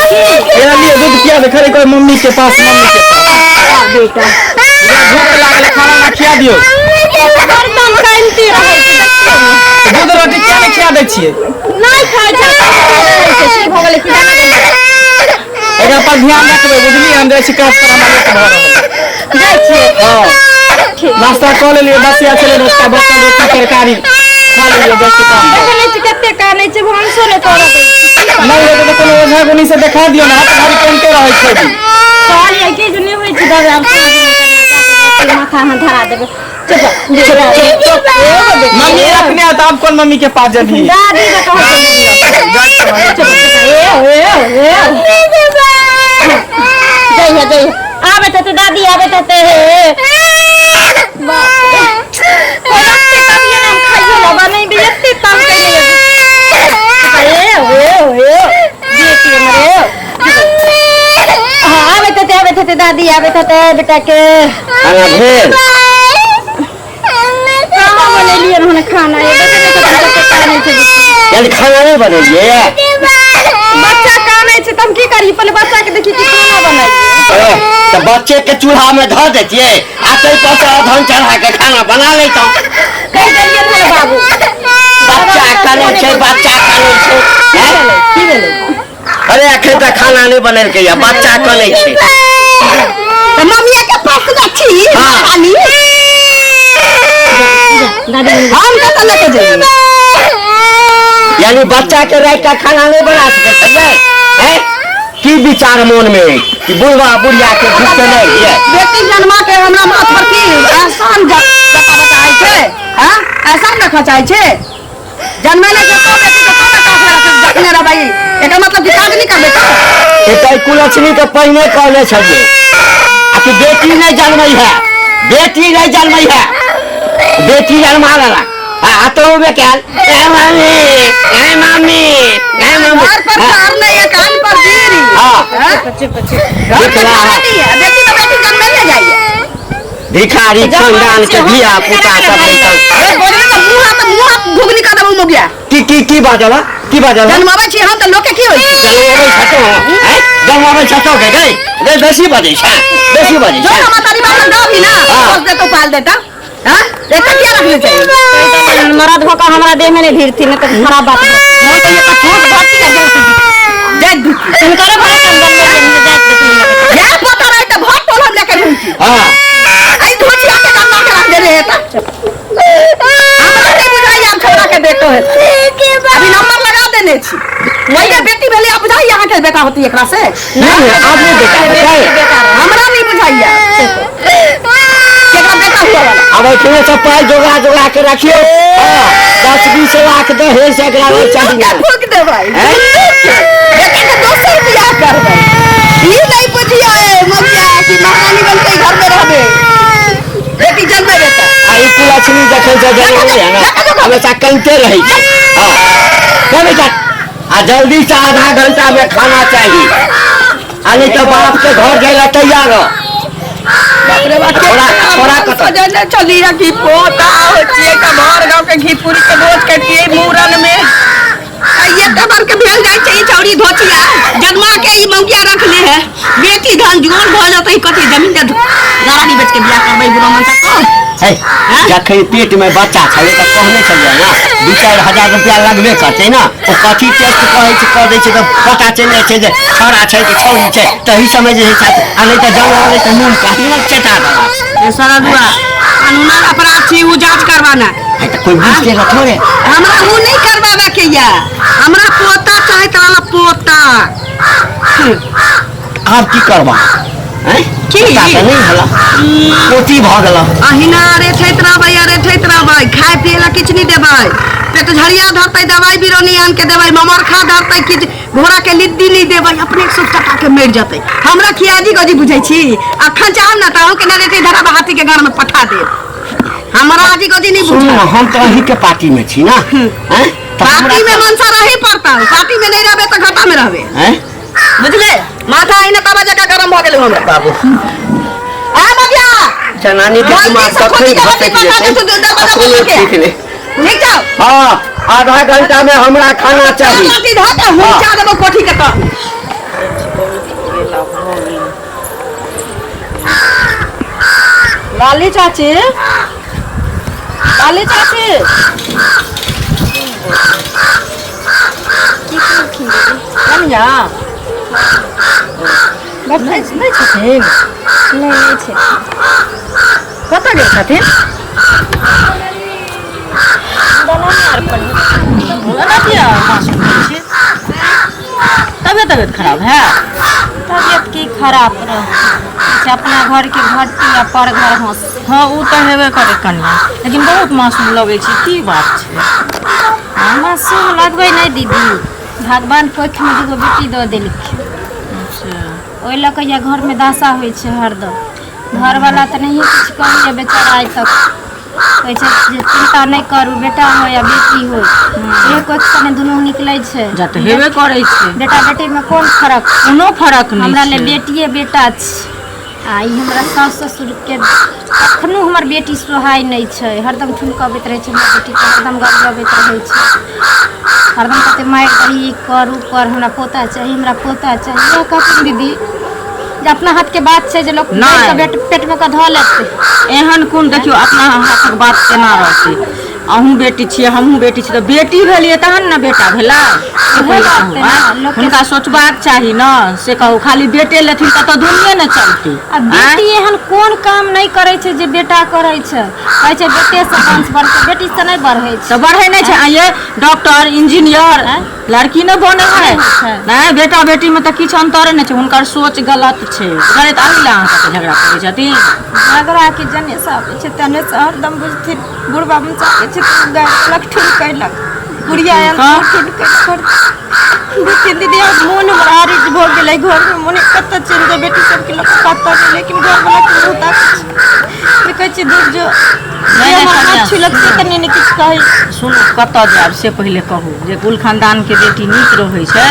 एकरा लिए दूध पिया दे खाली कोई मम्मी के पास, मम्मी के पास। आ बेटा एकरा भूख लागल, खाना ना खिया दियौ। हरदम कानिते रहै छै, देखियौ ने। दूध रोटी किया नहि खिया दै छियै? नहि खाइ छै, कानिते रहै छै। की भऽ गेलै की जाने गेलै। एकरा पर ध्यान रखबै, बुझलियै? हम जाइ छी काज पर, हमरा लेट भऽ रहल है। जाइ छियै? हँ। ठीक। नाश्ता कऽ लेलियै, बसिया छलै नाश्ता, बचल रोटी तरकारी खा लेलियै, जाइ छी काम पर। देखै नहि छी कते कानै छै, भानसो नहि करऽ दै छै। की करबै? नहि हेतै तऽ कोनो ओझा गुनी से देखा दियौ ने, हाथ भारी कनिते रहै छै भी। कहलियै कि जे नहि होइ छै दबाइ, आब साँझमे कनि जाके माथा अहाँ धरा देबै। चुप चुप चुप। मम्मी अपने आत, आब कोन मम्मी के पास जेबही? दादी के कहै छै मम्मी रखने। चुप चुप। ए ए ए, जइहे जइहे, आबैत हेतै दादी, आबैत हेतै। हे बाप रे, कोइ रखतै तभिए ने हम खाइयो लेबै, नहि भी एते तंग कैले। ए ए ए बेटी हमर, ए हाँ, आबैत हेतै, आबैत हेतै दादी, आबैत हेतै बेटा के। खाना भेल? कहाँ बनेलियै हन खाना? ये देखै नहि छथिन कते कानै छै बुच्ची। यानी खाना नहि बनेलियै? बच्चा कानै छै तऽ हम की करी? पहिले बच्चा के देखी कि खाना बनाइए? तऽ बच्चे के चूल्हा में धऽ देतियै आ ताहि पर से अधन चढ़ा के खाना बना लैतहुँ। कहि देलियै हन बाबू। बच्चा कनै छै, बच्चा कनै छै। की भेलै, की भेलै? अरे अखन तक खाना नहि बनेलकै या बच्चा कनै छै। तऽ मम्मिया के पास न छी। हाँ। खाली दादी। हम कतऽ लऽ के जइयै? यानी बच्चा के राति का खाना नहीं बना सकै छलियै? हैं? की विचार मोन में अछि कि बुढ़वा बुढ़िया के भूख नहीं ये? बेटी जन्मा के हमरा माथ पर की एहसान जताबऽ चाहै छै? हाँ, एहसान रखऽ चाहै छै? जन्मेले के तो बेटी के तो बेटा के रखने रहबै, एकर मतलब कि काज नहि करबै तऽ? एतै कुलक्षणी के पहिने कहने छलियै आ कि बेटी नहीं जन्मै है, बेटी नहीं जन्मै है, बेटी जन्मा लेलक आ तो बे कैल ए मामी, ए मामी, ए मामी। घर पर कार नहीं है, कान पर बीड़ी। हाँ। हाँ? चुप चुप। घर पे खाना नहीं है, बेटी तो बेटी जन्मेले जाइए। भिखारी खानदान के धिया पुता सब बैठल। ए बोलबे तऽ मुँह हाथ, मुँह हाथ घुघनी कर देबौ मोगिया। की की की बाजल, की बाजल? जन्माबै छी हम तऽ लोक के की होइ छै? जन्माबै छतो हैं, जन्माबै छतो के गई रे, बेसी बजै छै, बेसी बजै जो छै। हम तारी बात गावी ना। हाँ। पोस देतो, पाल देता। हाँ, एकर किया रखने चाहिए? मरद भऽ कऽ हमरा देह में नहि भिड़थिन, नहि तऽ खराब बात भऽ हम तऽ एकर ठोस भरती आ जाइत जाइत ढुकी। हुनकरे घरे हम जन्म जाइत देखली। या पता रहे तऽ भर टोल हम लेके घुमती। हाँ। आई धोचिया के गन्ना के रख देने है तऽ हमरा नहीं बुझाई आब छोरा के बेटो है। अभी नंबर लगा देने छी, वही बेटी भेलै, आब बुझाई अहाँ के बेटा होती एकरा से? नहीं, आब नहीं बेटा होतै। हमरा नहीं बुझाइया केकरा बेटा हुआ वाला। आब एखने सब पाइ जोगा जोगा के रखियौ। हाँ, 10-20 लाख दहेज से एकरा नहि चाही। के फूक देबै। हैं? बेटा के दोसर बियाह करबै। ई नहीं बुझिया ए मगिया कि महारानी बन के घर में रहबे, बेटी जन्मे बेटा। आ ई कुलक्षणी जखन से जन्मलै है ना, हमेशा कनिते रहै छै। हाँ चल बेटा, आ जल्दी से आधा घंटा में खाना चाही, आ नहीं तो बाप के घर जाए ला तैयार रह। बाप रे बाप। थोड़ा थोड़ा कत सजने चली है कि पोता हो छियै तऽ भर गाँव के घी पूरी के भोज करितियै मूड़न में। आ ये तबर के भेल जाइ छै ई छौड़ी धोचिया जन्मा के ई मौगिया रखले है। बेटी धन जुआन भऽ जेतै, कथी जमीन दे गाड़ी बेच के बियाह करबै ब्राह्मण से तो। है, जखन पेट में बच्चा छलै तऽ कहने छलियै ने 2-4 हजार रुपया लगबे करतै ने। ओ कथी टेस्ट कहै छै, कऽ दै छै तऽ पता चलि जाइ छै जे छौड़ा छै कि छौड़ी छै, तही समय जे छै। आ नहि तऽ जमा लै तऽ नून कहीं ने चटा देलक। ए सरदुआ, कानूनन अपराध छी उ, जांच करवाना है तऽ कोइ बुझते न थोड़े। हमरा उ नहीं करवावे के या, हमरा पोता चाहे तोरा पोता। आब की करबा हैं? की? पोता तऽ नहि भेला, पोती भऽ गेल। अहिना रेठैत रहबै आ रेठैत रहबै, खाय पिए ला किछु नहि देबै, पेट झरिया धरतै, दवाइ बीरो नहि आन के देबै, ममरखा धरतै कि घोड़ा के लिद्दी नहि देबै, अपने सुख टका के मरि जेतै। हमरा खियाजी गजी बुझै छी? अखन चाहब ने तऽ अहूँके नहि रेठै धराब, हाथी के घर में पठा देब। हमरा आजी गजी नहीं सुनू बुझल। ने, हम तऽ अहींके पार्टी में छी ना। हैं? तऽ हमरा पार्टी में मनसा रही पड़ता, पार्टी में नहीं रहबे तऽ घाटा में रहबे। हैं? बुझले? माथा अहिना तवा जकाँ गरम भऽ गेलै हमरा। बाबू। आ मगिया, जनानी के जल्दी दिमाग से कखन खोजी के घसकि रोटी पका जेतै दे, तू दरवाजा आ पर कोनो लगे। ठीक नहि। ठीक छौ? हाँ, आधा घंटा में हमरा खाना चाही। रोटी धऽ के हुचा देबो कोठी के तर। लाली चाची, लाली चाची, कनिया नहि नहि छथिन? नहि, नहि छै। कतऽ गेल छथिन? दलाने आर पर। एना किया मासूम भेल छी? तबियत तबियत खराब है? तबियत की खराब रह छै, अपना घर के घटी आ पर घर हंस। हँ, ओ तऽ हेबे करे कनिया, लेकिन बहुत मासूम लगै छै, की बात छै? मासूम लगबै नहि दीदी, भगवान कोखिमे दूगो बेटी दऽ देलखिन। ओहि लऽ कऽ या घरमे दशा होइ छै हरदम। घरवला तऽ नहिए किछु कहैए बेचारा आइ तक, कहै छै जे चिन्ता नहि करू, बेटा हो या बेटी हो, एक कोखिसँ ने दुनू निकलै छै। जा तऽ हेबे करै छै। बेटा बेटीमे कोन फरक? कोनो फरक नहि। हमरा लए बेटिए बेटा छै। आ ई हमरा सासु ससुरके कखनो हमर बेटी सोहाय नहि छै, हरदम ठुनकबैत रहै छै हमर बेटीके, हरदम गबगबैत रहै छै, हरदम कहतै मारि दही, ई कर, ओ कर, हमरा पोता चाही, हमरा पोता चाही। इएह कहथिन दीदी जे अपना हाथके बात छै जे लोक नहि। मारि कऽ पेटमे कऽ धऽ लेतै। एहन कोन, देखियौ, अपना हाथक बात केना रहतै? अहूँ बेटी छियै, हमहूँ बेटी छियै, तऽ बेटी भेलियै तहन ने बेटा भेलै। से उएह पहिले बात कहू, ने, आँय? लोकके हुनका सोचबाक चाही ने। से कहू, खाली बेटे लेथिन तब तऽ दुनिये ने चलतै। आ बेटी एहन कोन काम नहि करै छै जे बेटा करै छै? कहै छै बेटेसँ वंश बढ़ै छै, बेटीसँ नहि बढ़ै छै। तऽ बढ़ै नहि छै? आइये डॉक्टर इंजीनियर लड़की नहि बनै है? नहि होइ छै। नहि, बेटा बेटी मे तऽ किछु अंतरे नहि छै। हुनकर सोच गलत छै, बुझलियै? तऽ एहि लए अहाँ सबके झगड़ा करै छथिन। झगड़ा के जने से आबै छै तने से हरदम बुझथिन बुढ़बा मचाबै छै तऽ गारि देलक, ठुन कयलक, बुढ़िया आयल तऽ ठुन कयलक। बुझथिन दीदी, आब मोन हमर आरिज भऽ गेलै। घरमे मोन कतऽ चलि जाय बेटी सबके लऽ कऽ, कतऽ नहि। लेकिन घरवला के बहुत ताकत छै जे कहै छै दूर जो, जे नहि, हमर कनिया, हाथ छुलक से कनि ने किछु कहै। सुनू, कतऽ जायब से पहिले कहू। जे कुल खानदानके बेटी नीक रहै छै,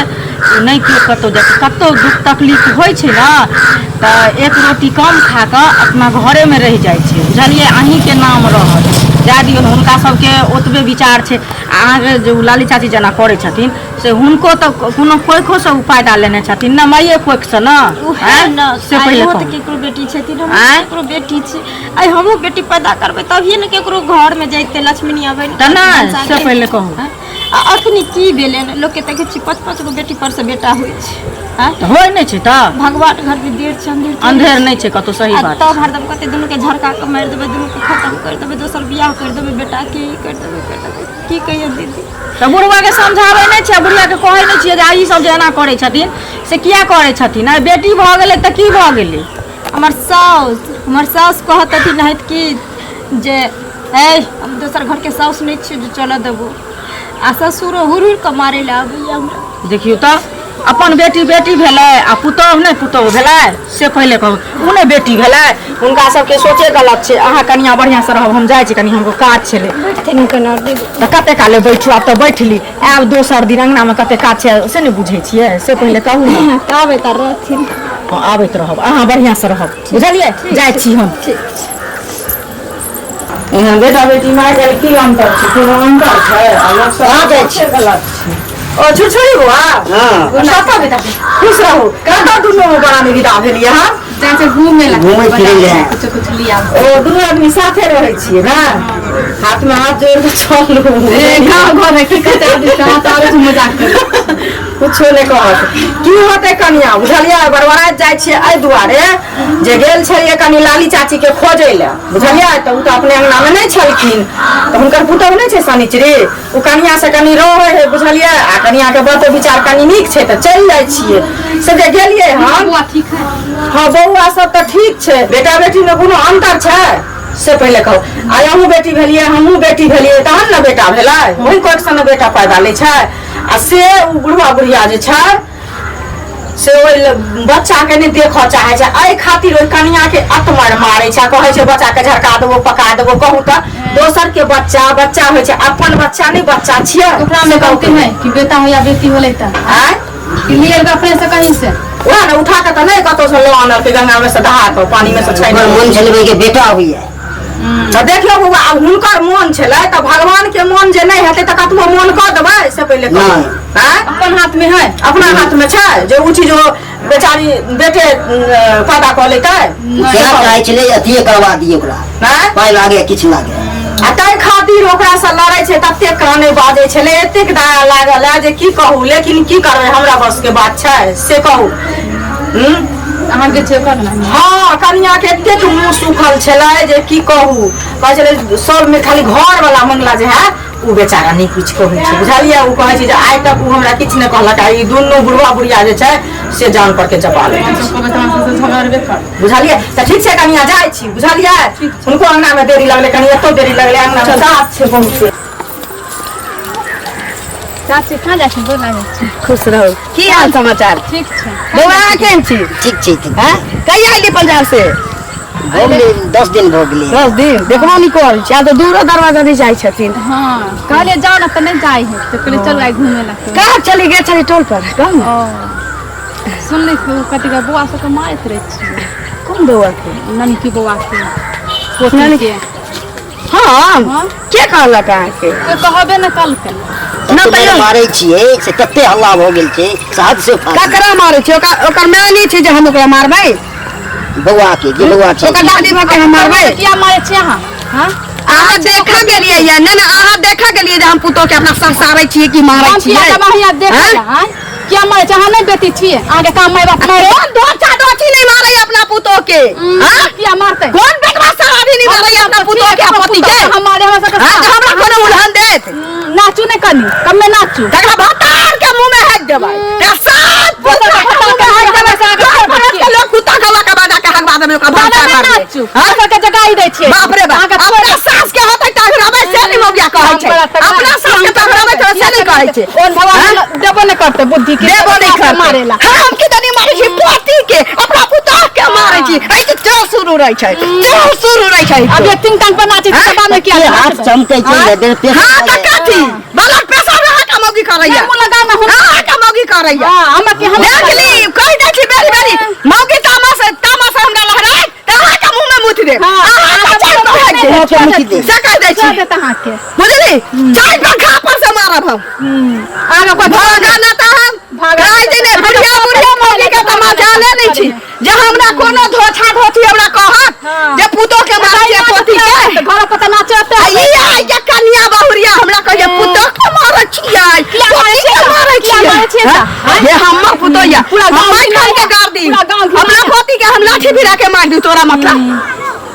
ओ नहि केओ कतहु जाइ छै। कतहु दुःख तकलीफ होइ छै ने तऽ एक रोटी कम खा कऽ अपना घरेमे रहि जाइ छै, बुझलियै? अहीँके नाम रहत। जाय दियौ ने, हुनका सबके ओतबे विचार छै। आ अहाँके जे ओ लाली चाची जेना करै छथिन से हुनको तऽ कोनो कोखोसँ ओ फायदा लेने छथिन ने, माइए कोखसँ ने। उएह आँय? ने से आइ पहिले ओहो तऽ कहू। केकरो बेटी छथिन, हमहूँ आँय? केकरो बेटी छी। आइ हमहूँ बेटी पैदा करबै तभिए ने केकरो घरमे जैतै लक्ष्मीनी अबै ने। तऽ नहि, से पहिले कहू। आ अखनी की भेलै ने, लोकके देखै छी पाँच पाँच गो बेटी पर से बेटा होइ छै। आँय? तऽ होइ नहि छै तऽ भगवान घरमे देर छै अन्धेर थोड़े अन्धेर छै। नहि छै कतहु, सही आ बात। तब हरदम कहतै दुनूके झड़का कऽ मारि देबै, दुनूके खतम करि देबै, दोसर बियाह करि देबै बेटाके, ई करि देबै, करि देबै। की कहियै दीदी? तऽ बुढ़वाके समझाबै नहि छियै? बुढ़ियाके कहै नहि छियै जे ई सब जे एना करै छथिन से किया करै छथिन? आइ बेटी भऽ गेलै तऽ की भऽ गेलै? हमर साउस कहत हथिन नाहित कि जे ए हम दोसर घरके साउस नहि छियै जे चलऽ देबो। आ ससुरो हुर हुर कऽ मारै लए आबैया हमरा। देखियौ तऽ, अपन बेटी बेटी भेलै आ पुतोहु नहि पुतोहु भेलै? से पहिले कहू, ओ नहि बेटी भेलै? हुनका सबके सोचे गलत छै। अहाँ कनिया बढ़िआँसँ रहब, हम जाइ छी, कनि हमरो काज छलै। बैठथिन केना दीदी? तऽ कते काले बैठू? आब तऽ बैठली, आयब दोसर दिन। अङ्गनामे कते काज छै से नहि बुझै छियै? से पहिले कहू ने। आबै तऽ रहथिन। हँ, आबैत रहब। अहाँ बढ़िआँसँ रहब, बुझलियै? जाइ छी हम। एहन बेटा बेटी मारि गेल, की अंतर छै? कोनो अंतर छै? आ लोक सब कहाँ जाइ छी? सोचे गलत छै। ओ छुरछुरी बौआ। हँ। कतऽ बेटा? खुश रहू। कतऽ दुनू बड़ा विदा भेलियै हँ? जाइ छै घूमे लए। घूमै फिरै लए। कुछो कुछ लिया। ओ दुनू आदमी साथे रहै छियै ने? हाथ में हाथ जोड़ कऽ चलू। गाँव घर में की कहते आदमी से हाथ आबै छै मजाक करे। कुछो नहि कहत। की होतै कनिया, बुझलियै? बड़बड़ाइत जाइ छियै एहि दुआरे जे गेल छलियै कनि लाली चाची के खोजै लए, बुझलियै? तऽ ओ तऽ अपने अंगना मे नहि छलखिन। तऽ हुनकर पुतहु नहि छै शनिचरी, ओ कनिया से कनि रहै है, बुझलियै? आ कनिया के बातो विचार कनि नीक छै, तऽ चलि जाइ छियै। से जे गेलियै हम। बौआ ठीक है? हँ, बौआ सब तऽ ठीक छै। बेटा बेटी मे कोनो अन्तर छै? से पहिले कहू। आइ अहूँ बेटी भेलियै, हमहूँ बेटी भेलियै, तहन ने बेटा भेलै। ओहि कोखसँ ने बेटा पैदा लै छै। आ से ओ बुढ़वा बुढ़िया जे छै से ओहि बच्चाके नहि देखऽ चाहै छै। एहि खातिर ओहि कनियाके अतमर मारै छै आ कहै छै बच्चाके झरका देबो, पका देबो। कहू तऽ, दोसर के बच्चा बच्चा होइ छै, अपन बच्चा नहि बच्चा छियै? ओकरा में से कहू। गलती है कि बेटा हो या बेटी होले तऽ आँय? कि लिए अपने से कहीं से? वएह ने, उठा कऽ तऽ नहि कतौसँ लऽ आनलकै, गंगामे से दहा कऽ, पानिमे से छानि ओकर कऽ। मन छलै के बेटा होइए। तऽ देखियौ बौआ आब हुनकर मोन छलै तऽ भगवान के मोन जे नहि हेतै तऽ कतबो मोन कऽ देबै से पहिले कहू नहि। आँय? अपन हाथ में है अपना हाथ में छै जे ओ चीज ओ बेचारी बेटे पैदा कऽ लेतै सएह चाहै छलै अथिये करवा दियै ओकरा आँय? पाइ लागे किछु लागे आ ताहि खातिर ओकरासँ लड़ै छै ततेक काने बाजै छलै एतेक दया लागल है जे की कहू लेकिन की करबै हमरा बसके बात छै से कहू हूँ अहाँके छै ओकर ने हँ कनिया के एतेक मुँह सुखल छलै जे की कहू कहै छलै सबमे खाली घर वाला मंगला जे है ओ बेचारा नहि किछु कहै छै बुझलियै ओ कहै छै जे आइ तक ओ हमरा किछु नहि कहलक आ ई दुनू बुढ़वा बुढ़िया जे छै से जान पर के चपा लै छै कहबै तऽ अहाँ सबसँ झगड़बे करब बुझलियै तऽ ठीक छै कनिया जाइ छी बुझलियै हुनको अंगना मे देरी लगलै कनि एतौ देरी लगलै अंगना मे साफ छै बहुते चाची कहाँ जाइ छी गोर लागै छी खुश रहू की हाल समाचार ठीक छै बौआ अहाँ केहन छी ठीक छै ठीक हैं कहिया अयली पंजाब से भऽ गेलै 10 दिन भऽ गेलै 10 दिन देखबो नहि करै छी आब तऽ दूरो दरवाजा नहि जाइ छथिन हँ कहलियै जाउ ने तऽ नहि जाइ है तऽ कहलियै चलू आइ घूमे ला कहाँ चली गेल छली टोल पर कहू ने सुनली कथी के बौआ सबके मारैत रहै छियै कोन बौआ के ननकी बौआ के पोती के हम हँ के कहलक अहाँके कोइ कहबे ने कलकै ना तते तैयो मारै छियै से तते हल्ला भऽ गेल छै से हद से फाजिल। ककरा मारै छी ओकर ओकर माय नहि छै जे हम ओकरा मारबै बौआ के जे बौआ छै ओकर दादी भऽ के हम मारबै किया मारै छियै अहाँ हँ अहाँ देखऽ गेलियै या नहि नहि अहाँ देखऽ गेलियै जे हम पुतोह के अपना सहसाबै छियै कि मारै हम किया छियै देबै अहाँ देखै हँ? लए, आँय? किया मारै छियै अहाँ नहि बेटी छियै अहाँके काम माय बाप मारे कोन धोचा धोची नहीं मारे अपना पुतोह के हाँ? किया मारतै कोन बेटवा सराबी नहीं मारे अपना पुतोह के आ पति के हमारे हमरा सबके हाँ, तऽ हमरा कोनो उलहन देत नाचू नहि कनी कमे नाचू तकरा भतार के मुंह में हाथ देबै तकरा सात पुत्र के मुंह में हाथ देबै घर पर के लोग कुत्ता गवा के बाजा के हगवा देबै ओकरा बाबा भतार नहि मारबै नाचू हाँ? हमरा सबके जगाई दै छियै बाप रे बाप अहाँके अपना सास के होतै टघराबै से नहि मौगिया कहै छै अपना सास के टघराबै छै से नहि कहै छै ओन भगवान देबो नहि करतै बुद्धि के देबो नहि करतै मारेला हम की तनी मारै छी पोती के अपना पुतोह के मारै छी एहि के चोर शुरू रहै छै चोर शुरू रहै छै अब ये तीन टांग पर नाचै छै बाद में किया के हाथ चमकै छै ने देह पेट हाँ तऽ कथी बलक पेशा अहाँ के मौगी करैया मुँह लगा ना हम अहाँ के मौगी करैया हाँ हमरा के हम देख ली कहि दै छी बेरी बेरी मौगी तामस तामस हमरा लहराय तऽ अहाँ के मुँह में मुति देब हाँ, अहाँ के चारि पर हाथ मुँह के मुति देब देब। से कहि दै छोड़ छी देत अहाँके बुझली चारि पंखा पर से मारब हम आगे कोइ भागा ना तऽ हम भागा कहै छै ने बुढ़िया बुढ़िया मौगी के तऽ मजाले नहि छी जे हमरा कोनो धोछा धोती हमरा कहत हाँ। जे पुतोह के मारै छियै पोती के घर पर तऽ नाचते आ ई आइ के कनिया बहुरिया हमरा कहै पुतोह के मारै छियै किया मारै पोती के छियै? मारै किया मारै छियै छियै हाँ? तऽ? हे हमर पुतोह या पूरा हम गाँव मारि घिना- के गाड़ दी पूरा गाँव घिना- अपना पोती के हम लाठी भिरा के मारि दी तोरा मतलब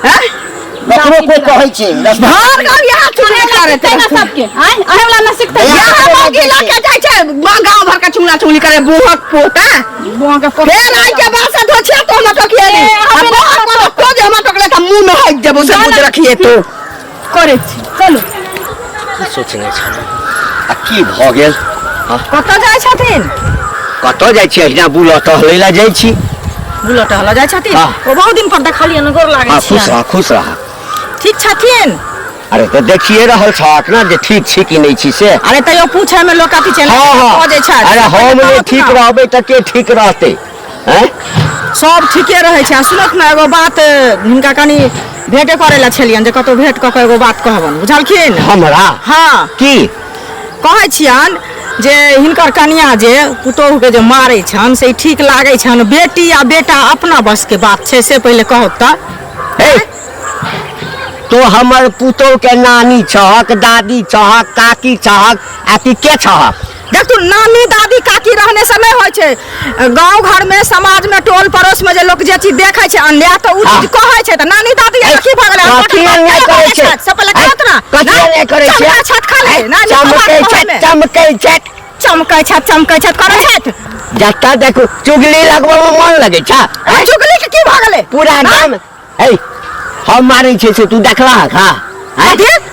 हैं ककरो कोई कहै छै रस्ता भर गाँव यहाँ चुने करैत सिखतै ना सबके आँय अहे वाला ना सिखतै यहाँ मौगी लऽ के जाइ छै गाँव भर के चुगला चुगली करे बुहक पोता बुआ के पोता फेर आइ के बाद से धोछिया तो हम टोकिए ए, आ हमे बुहक पोता तो जे हम टोकले त मुंह में हक देबो से बुझ रखिए तो करै छी चलू की सोचने छलहुँ आ की भऽ गेल हँ, कतऽ जाइ छथिन कतऽ जाइ छी अहिना बुलऽ टहलै लए जाइ छी बुलऽ टहलऽ जाइ छथिन हाँ। ओ बहुत दिन पर देखलियनि गोर लागै हँ खुश छियनि रह खुश रह ठीक छथिन अरे तऽ देखिए रहल छहक ने जे ठीक छी कि नहि छी से अरे तैयो पूछे में लोक अथी छै हँ हँ बजै छथि अरे हम नहि ठीक रहबै तऽ के ठीक रहतै हैं सब ठीके रहै छै आ सुनत ने एगो बात हिनका कनि भेंटे करै लए छलियनि जे कतहु भेंट कऽ कऽ एगो बात कहबनि बुझलखिन हमरा हँ की कहै छियनि जे हिनकर कनिया जे पुतोहुके जे मारै छनि से ई ठीक लागै छनि बेटी आ बेटा अपना बसके बात छै से पहिले कहू तऽ हे तो हमर पुतोह के नानी छहक दादी छहक काकी छहक आ कि के छहक देख तू नानी दादी काकी रहने से नहीं होइ छै गाँव घर में समाज में टोल पड़ोस में जे लोक जे चीज देखै छै अन्याय तऽ उ चीज कहै छै तऽ नानी दादी ए, की भऽ गेलै कथी अन्याय करै छै? सब पहिले कहत ना कथी अन्याय करै छै? चमकै छत खाली नानी चमकै कहबै छै मे। चमकै छै चमकै छत चमकै छत करै छथि जतऽ देखू चुगली लगबै मे मन लगै छै आ चुगली के की भऽ गेलै पूरा गाम हे हम मारै छै से तू देखलहक हँ आँय? कथी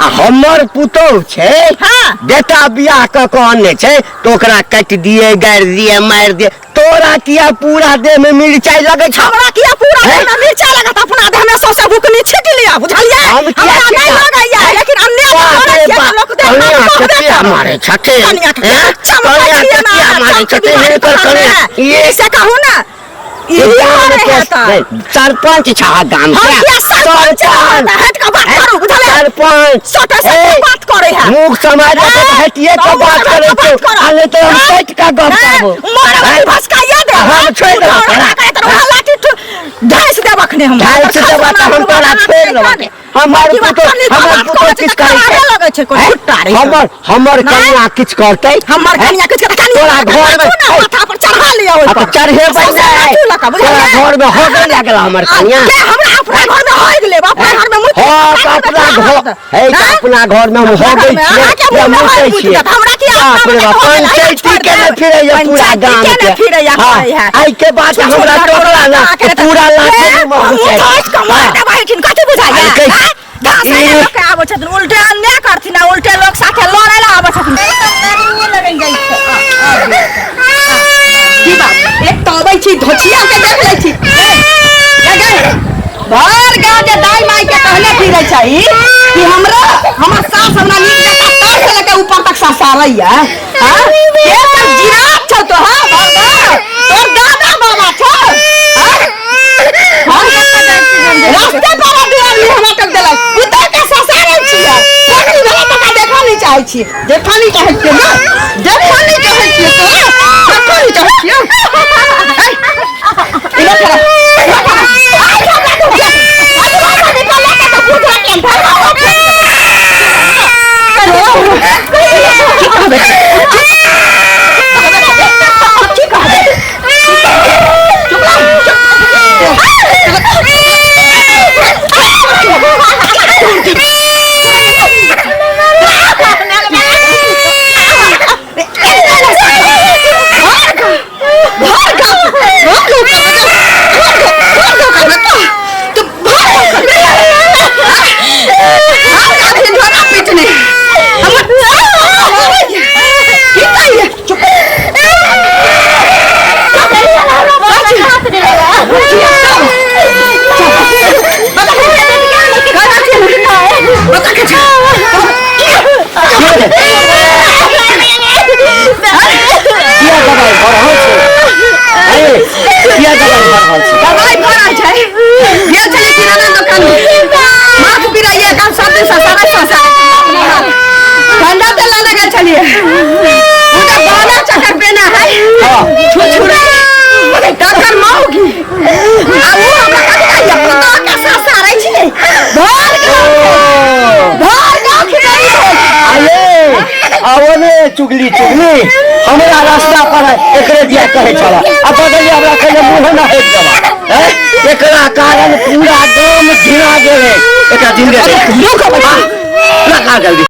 आ हमर पुतोह छै हाँ। बेटा बियाह कऽ कऽ अनने छै तऽ ओकरा काटि दिए गाड़ि दिए मारि दिए तोरा किया पूरा देह में मिरचाई लगै छौ हमरा किया पूरा हैं? देह में मिर्चा लगत अपना देह में सौंसे बुकनी छीट लिया बुझलियै हम किया हमरा नहीं छीटब? लगैया लेकिन अन्याय बाप करै रे छियै तऽ बाप, लोक देह में कनिया कहबे कतिया करत। मारै छथिन कनिया के हैं? चमकै कनिया छियै कतिया ना, मारै चमकी छथिन बीमारी हिनकर पकड़ने कनिया है। ये से कहू ना ई गाम करे के है तऽ। नहीं, सरपंच छा गाम हम के किया सरपंच सरपंच हट के बात करू बुझले सरपंच सटे सटे ए, बात करे है मुख समाज के ए, हटिए के मुँह बात समाज करे के छौ बात करब। आ नहीं तो हम ए, कट के गप करबो मोर ए, भसकाइया दे हम छोड़ि देबौ तोरा। तोरा लाठी ढाइस देब अखने हम ढाइस देबौ तऽ हम तोरा छोड़ि देबौ। हमर पुतोह हमर पुतोह किछु करै छै लगै छै कोई ए, छुट्टा रे हमर हमर नहि। कनिया किछु करतै हमर कनिया किछु करतै तोरा घर में माथा पर चढ़ा लिया ओइ आ पर तऽ चढ़ेबै सौंसे नहि लाठी लऽ कऽ, तोरा बुझलियै? घर में हो गेल लागल हमर कनिया के हमरा अपना घर में हो गेलै अपना घर में मुँह हाँ तऽ अपना घर हे तऽ अपना घर में हम हो गई छियै या मुतै छियै हमरा की बाप रे बाप पंचायती के ने फिरैया पूरा गाम के के फिरैया हाँ, करै है आइ के बाद हमरा टोकला ना तऽ पूरा लाठी में घुसाइ कथी बुझाइया आइ के- आँय? घास ई- लोक के आबै छथिन उल्टे अन्याय करथिन आ उल्टे लोक साथे लड़ै लए आबै छथिन की बात एक तऽ अबै छी धोछिया के देख लै छी ए, ए गै, भर गाँव जे दाइ माइ के कहने फिरै छै कि हमरा हमर सास हमरा नीक जकाँ तर से लेके ऊपर तक ससारैया हाँ के सब जिराफ छौ तोहर भर गाँव तोर दादा बाबा छौ हाँ? हाँ? रास्ते पर दू आदमी हमरा टोक देलक पुतोह के ससारै छियै पगड़ी भेलै तका देखऽ नहि चाहै छियै देखऽ नहि चाहै छियै ने देखऽ नहि चाहै छियै तोरा देखऽ नहि चाहै छियै है, इधर खड़ा, इधर खड़ा। आइ हमरा तो जा। आइ हमरा निकल के तऽ बुझा के धरवा हो की कहबै की कहबै चुप रह, किया दबाई भऽ रहल छै अरे किया दबाई भऽ रहल छै दवाई भरल छै गेल छलियै किराना दोकान में माथ पिराइए काम सब दिन ससारा ससारा ठंडा तेल लाने गेल छलियै ओ तऽ बाला चक्कर पेना है छुछुरा तकर मौगी आ उ हमरा कथी कहैया पुतोह के ससारै छियै भर गाँव भर गाँव खिचड़ी भेल अरे आओ ने चुगली चुगली हमरा रास्ता पर है एकरे दिया कहै छला आ बदलिए हमरा कहै मुँह न हटि देबा हैं एकरा कारण पूरा गाम घिना गेलै एकरा जिंदे लगा जल्दी।